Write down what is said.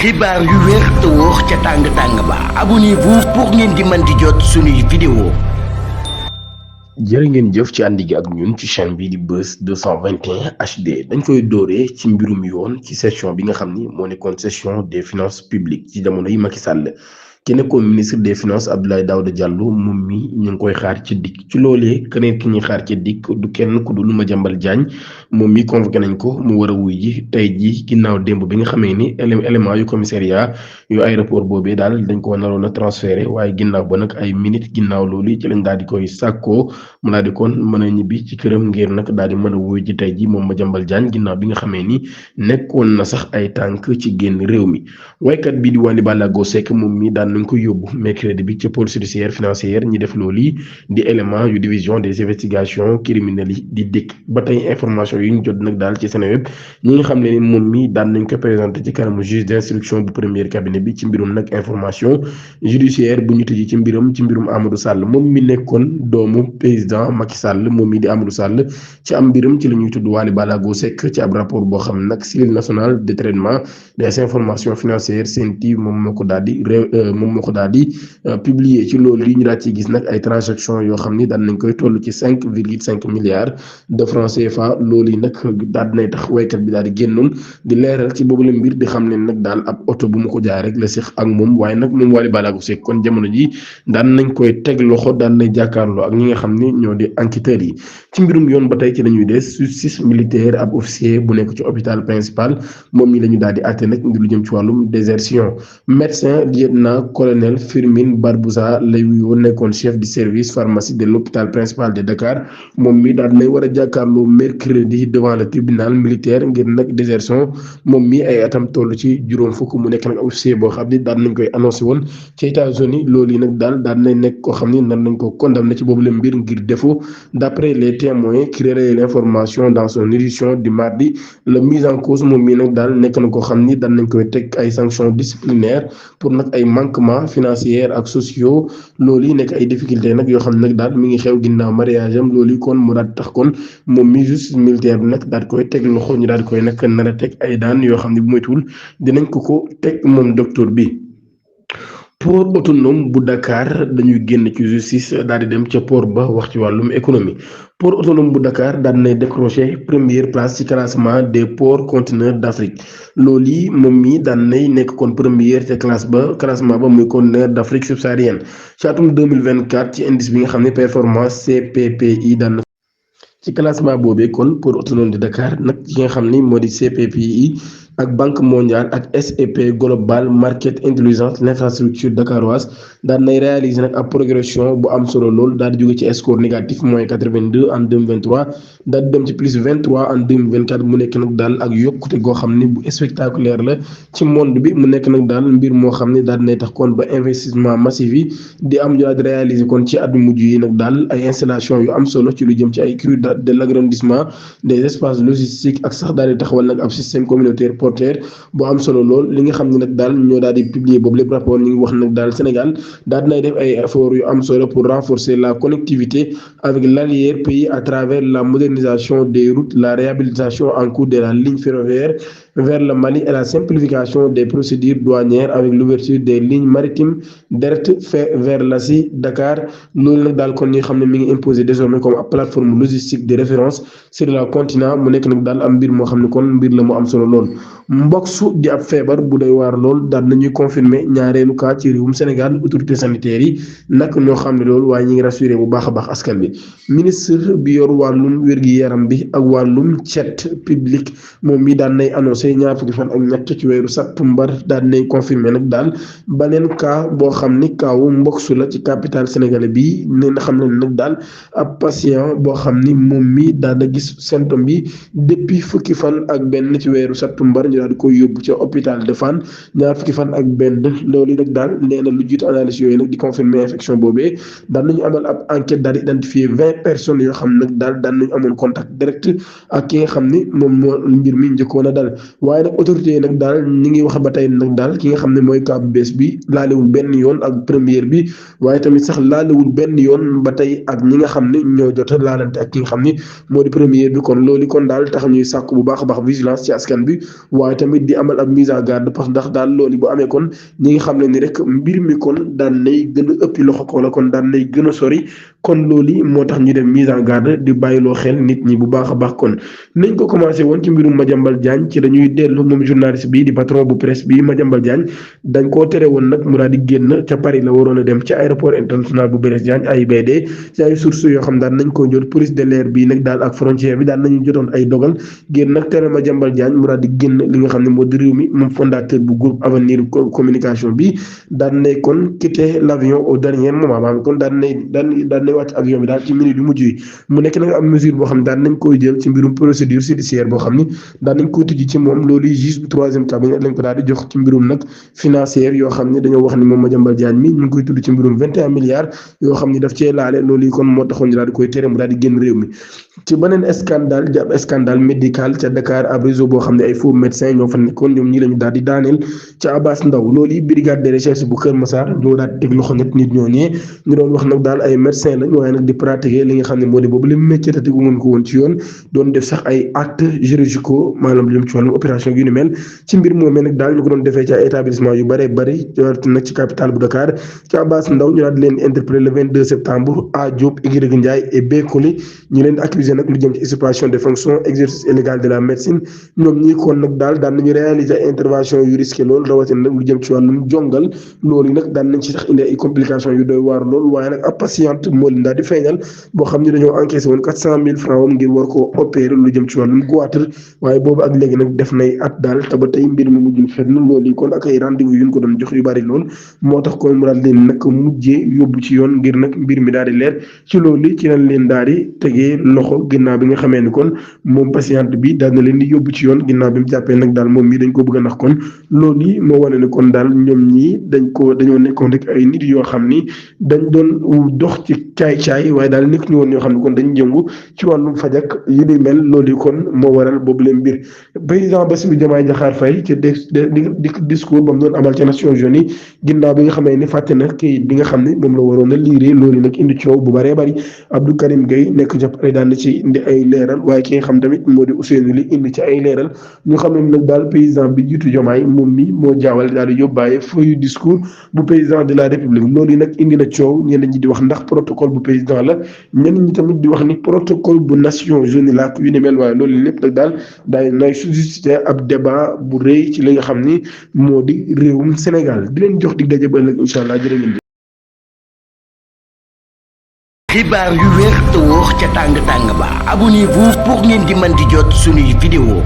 xibaar yu wér te wóor ca tàng-tàng ba abonnez-vous pour ngeen di mën di jot suñuy vidéo. jërë ngeen jëf ci ànd gi ak ñun ci chaîne bi di Buzz 221 HD dañ koy dooree ci mbirum yoon ci session bi nga xam ni moo nekkoon session des finances publiques ci jamono yi Macky Sall ki nekkoon ministre des finances Abdoulaye Daouda Diallo moom mi ñu ngi koy xaar ci dikk ci loolee keneen ki ñuy xaar ci dikk du kenn ku dul Madiambal Diagne moom mi convoqué nañ ko mu war a wuy ji tey ji ginnaaw démb bi nga xamee ni élément yu commissariat yu aéroport boobee daal dañ ko naroon a transféré waaye ginnaaw ba nag ay minutes ginnaaw loolu ci lañ daal di koy sàkkoo mu daal di kon mën a ñibbi ci këram ngir nag daal di mën a wuy ji tey ji moom Madiambal Diagne ginnaaw bi nga xamee ni nekkoon na sax ay tànk ci génn réew mi waykat bi di Wally Ballago Seck moom mi daan nañ ko yóbbu mercredi bi ci pôle judiciaire financière ñi def loolu di élément yu division des investigations criminelles yi di dikk ba tey information yi ñu jot nag daal ci Seneweb ñi nga xam ne ni moom mi daan nañ ko présenté ci kanamu juge d'instruction bu premier cabinet bi ci mbirum nag information judiciaire bu ñu tëjee ci mbirum Amadou Sall moom mi nekkoon doomu président Macky Sall moom mi di Amadou Sall ci am mbiram ci la ñuy tudd Wally Ballago Seck ci ab rapport boo xam nag cellule nationale de traitement des informations financières CENTI moom moo ko daal di publier ci loolu li ñu daal ci gis nag ay transactions yoo xam ni daan nañ koy toll ci 5,5 milliards de francs CFA loolu yi nag daal dinay tax waykat bi daal di génnoon di leeral ci boobu la mbir di xam ne nag daal ab oto bu mu ko jaay rek la seq ak moom waaye nag moom Wally Ballago Seck kon jamono ji daan nañ koy teg loxo daan nañ jàkkaarloo ak ñi nga xam ni ñoo di enquêteurs yi ci mbirum yoon ba tey ci la ñuy des justice militaire ab officier bu nekk ci hôpital principal moom ñi la ñu daal di àtte nag ngir lu jëm ci wàllum désertion médecin lieutenant colonel Firmin Barbouza lay wuyoo nekkoon chef du service pharmacie de l'hôpital principal de Dakar moom mi daal nay war a jàkkaarloo mercredi devant le tribunal militaire ngir nag désertion moom mi ay atam toll ci juróom fukk mu nekk nag officier boo xam ni daal nañ koy annoncé woon ci États-Unis loolu yi nag daal nay nekk koo xam ni nar nañ ko condamné ci boobu la mbir ngir défaut d'après les témoins qui relaient l'information dans son édition du mardi la mise en cause moom mi nag daal nekk na koo xam ni daal nañ koy teg ay sanctions disciplinaires pour nag ay manquements financiers ak sociaux loolu yi nekk ay difficultés nag yoo xam ne nag daal mi ngi xew ginnaaw mariage am loolu yi kon mu daal tax kon moom mi justice militaire bi nag daal koy teg loxo ñu daal koy nag nar a teg ay daan yoo xam ne bu moytuwul dinañ ko teg moom docteur bi. port autonome bu Dakar dañuy génn ci justice daal di dem ca port ba wax ci wàllum économie port autonome bu Dakar daal dinay décroché première place ci classement des ports conteneurs d'Afrique loolu yi moom mi daan nay nekk kon première ca classement ba muy conteneur d'Afrique subsaharienne ci atum 2024 ci indice bi nga xam ne performance CPPI daan na ci classement boobee kon port autonome de Dakar nag ki nga xam ni moo di CPPI ak banque mondiale ak SEP global market intelligence l'infrastructure dakaroise daan nay réaliser nag ab progression bu am solo lool daal di jóge ci score négatif -82 en 2023 daal di dem ci +23 en 2024 mu nekk nag daal ak yokkute goo xam ni bu spectaculaire la ci monde bi mu nekk nag daal mbir moo xam ne daal dinay tax kon ba investissement massif yi di am daal di réaliser kon ci at mujj yi nag daal ay installation yu am solo ci lu jëm ci ay cru de l'agrandissement des espaces logistiques ak sax daal di taxawal nag ab système communautaire bu am solo lool li nga xam ne nag daal ñoo daal di publier boobu lépp rapport ñu ngi wax nag daal Sénégal daal dinay def ay efforts yu am solo pour renforcer la connectivité avec l'arrière-pays à travers la modernisation des routes la réhabilitation en cours de la ligne ferroviaire vers le Mali et la simplification des procédures douanières avec l'ouverture des lignes maritimes directes vers l'ASI Dakar loolu nag daal kon ñi nga xam ne mi ngi imposé désormais comme plateforme logistique de référence sur le continent mu nekk nag daal am mbir moo xam ne kon mbir la mu am solo lool. mboksu di ab feebar bu doy waar lool daal nañuy confirmer ñaareelu cas ci réewum Sénégal autorité sanitaire yi nag ñoo xam ne loolu waaye ñi ngi rassuré bu baax a baax askan bi ministre bi yor wàllum wér-gi-yaram bi ak wàllum cet public moom mi daan nay annoncé ñaar fukki fan ak ñett ci weeru septembre daan nay confirmer nag daal beneen cas boo xam ni kaawu mboksu la ci capital sénégalais bi nee na xam ne nag daal ab patient boo xam ni moom mi daan na gis symptôme bi depuis fukki fan ak benn ci weeru septembre daal di koy yóbbu ca hôpital de Fann ñaar fukki fan ak benn loolu nag daal nee na lu jiitu analyse yooyu nag di confirmer infection boobee daan nañu amal ab enquête daal di identifier 20 personnes yoo xam nag daal daan nañu amoon contact direct ak ki nga xam ni moom moo mbir mi njëkkoon a dal waaye nag autorité yi nag daal ñi ngi wax ba tey nag daal ki nga xam ne mooy cas bu bees bi laalewul benn yoon ak première bi waaye tamit sax laalewul benn yoon ba tey ak ñi nga xam ne ñoo jot a laalante ak ki nga xam ni moo di première bi kon loolu kon daal tax ñuy sàkk bu baax a baax vigilance ci askan bi waaye tamit di amal ab mise en garde parce que ndax daal loolu bu amee kon ñi nga xam ne ni rek mbir mi kon daan nay gën a ëppi loxo ko la kon daan nay gën a sori kon loolu moo tax ñu dem mise en garde di bàyyiloo xel nit ñi bu baax a baax kon nañ ko commencé woon ci mbirum Madiambal Diagne ci dañuy dellu moom journaliste bi di patron bu presse bi Madiambal Diagne dañ koo tere woon nag mu daal di génn ca Paris la waroon a dem ci aéroport international bu Blaise Diagne AIBD ci ay sources yoo xam daal nañ ko jot police de l'air bi nag daal ak frontière bi daal nañu jotoon ay dogal génn nag tere Madiambal Diagne mu daal di génn li nga xam ne moo di réew mi moom fondateur bu groupe Avenir Communication bi daan nay kon quitter l'avion au dernier moment maanaam kon daan nay wàcc avion bi daal ci minute yu mujj yi mu nekk nag am mesure boo xam ne daan nañ koy jël ci mbirum procédure judiciaire boo xam ni daan nañ koy tijji ci moom loolu juge bu troisième cabinet lañ ko daal di jox ci mbirum nag financière yoo xam ne dañoo wax ni moom Madiambal Diagne mi ñu ngi koy tudd ci mbirum 21 milliards yoo xam ni daf cee laale loolu yi kon moo taxoon ñu daal di koy tere mu daal di génn réew mi ci beneen scandale di ab scandale médical ca Dakar ab réseau boo xam ne ay faux médecins ñoo fa nekkoon ñoom ñi lañu daal di daaneel ca Abass Ndao loolu yi brigade de recherche bu Kër Massar ñoo daal di teg loxo nit ñooñee ñu doon wax nag daal ay médecins lañ waaye nag di pratiquer li nga xam ne moo di boobu li métier te tegu woon ko woon ci yoon doon def sax ay actes chirurgicaux maanaam lu jëm ci wàllum opération yu ni mel ci mbir moomee nag daal ñu ko doon defee ci ay établissement yu bëree bëri nag ci capitale bu Dakar ci Abass Ndao ñu daal di leen interpellé le 22 septembre A Diop Y Ndiaye et B Koli ñu leen accusé nag lu jëm ci usurpation de fonction exercice illégal de la médecine ñoom ñi kon nag daal daan nañu réaliser ay intervention yu risqué lool rawatina nag lu jëm ci wàllum jongal loolu yi nag daan nañ ci sax indi ay complications yu doy waar lool waaye nag ab patiente moo leen daal di feeñal boo xam ne dañoo encaissé woon 400 000 francs wam ngir war koo opérer lu jëm ci wàllum goitre waaye boobu ak léegi nag def nay at daal te ba tey mbir mi mujjul fenn loolu yi kon ak ay rendez-vous yu ñu ko doon jox yu bari lool moo tax kon mu daal leen nag mujjee yóbbu ci yoon ngir nag mbir mi daal di leer ci loolu ci lañ leen daal di tegee loxo ginnaaw bi nga xamee ni kon moom patiente bi daal na leen di yóbbu ci yoon ginnaaw bi mu jàppee nag daal moom mii dañ ko bëgg a nax kon loolu yi moo wane ni kon daal ñoom ñii dañoo nekkoon rek ay nit yoo xam ni dañ doon dox ci caay-caay waaye daal nekk ñu woon ñoo xam ne kon dañu jëngu ci wàllum fajak yi di mel loolu yi kon moo waral boobu leen mbir président Bassirou Diomaye Diakhar Faye ci discours ba mu doon amal ca Nations Unies ginnaaw bi nga xamee ni fàtte na kayit bi nga xam ne moom la waroon a liiree loolu nag indi coow bu bëree bëri Abdou Karim Gueye nekk ca pare daan na ci indi ay leeral waaye ki nga xam tamit moo di Ousseynou Ly indi ci ay leeral ñu xam ne nag daal président bi jiitu Diomaye moom mi moo jaawale daal di yóbbaale feuille discours bu président de la république loolu nag indi na coow ñenn ñi di wax ndax protocole bu président la ñenn ñi tamit di wax ni protocole bu Nations Unies la yu ni mel waaye loolu lépp nag daal daay nay suscité ab débat bu rëy ci li nga xam ni moo di réewum Sénégal di leen jox dig daje ba ëllëg incha allah jërë ngeen jëf. xibaar yu wér te wóor ca tàng tàng ba abonnez-vous pour ngeen di mën di jot suñuy vidéo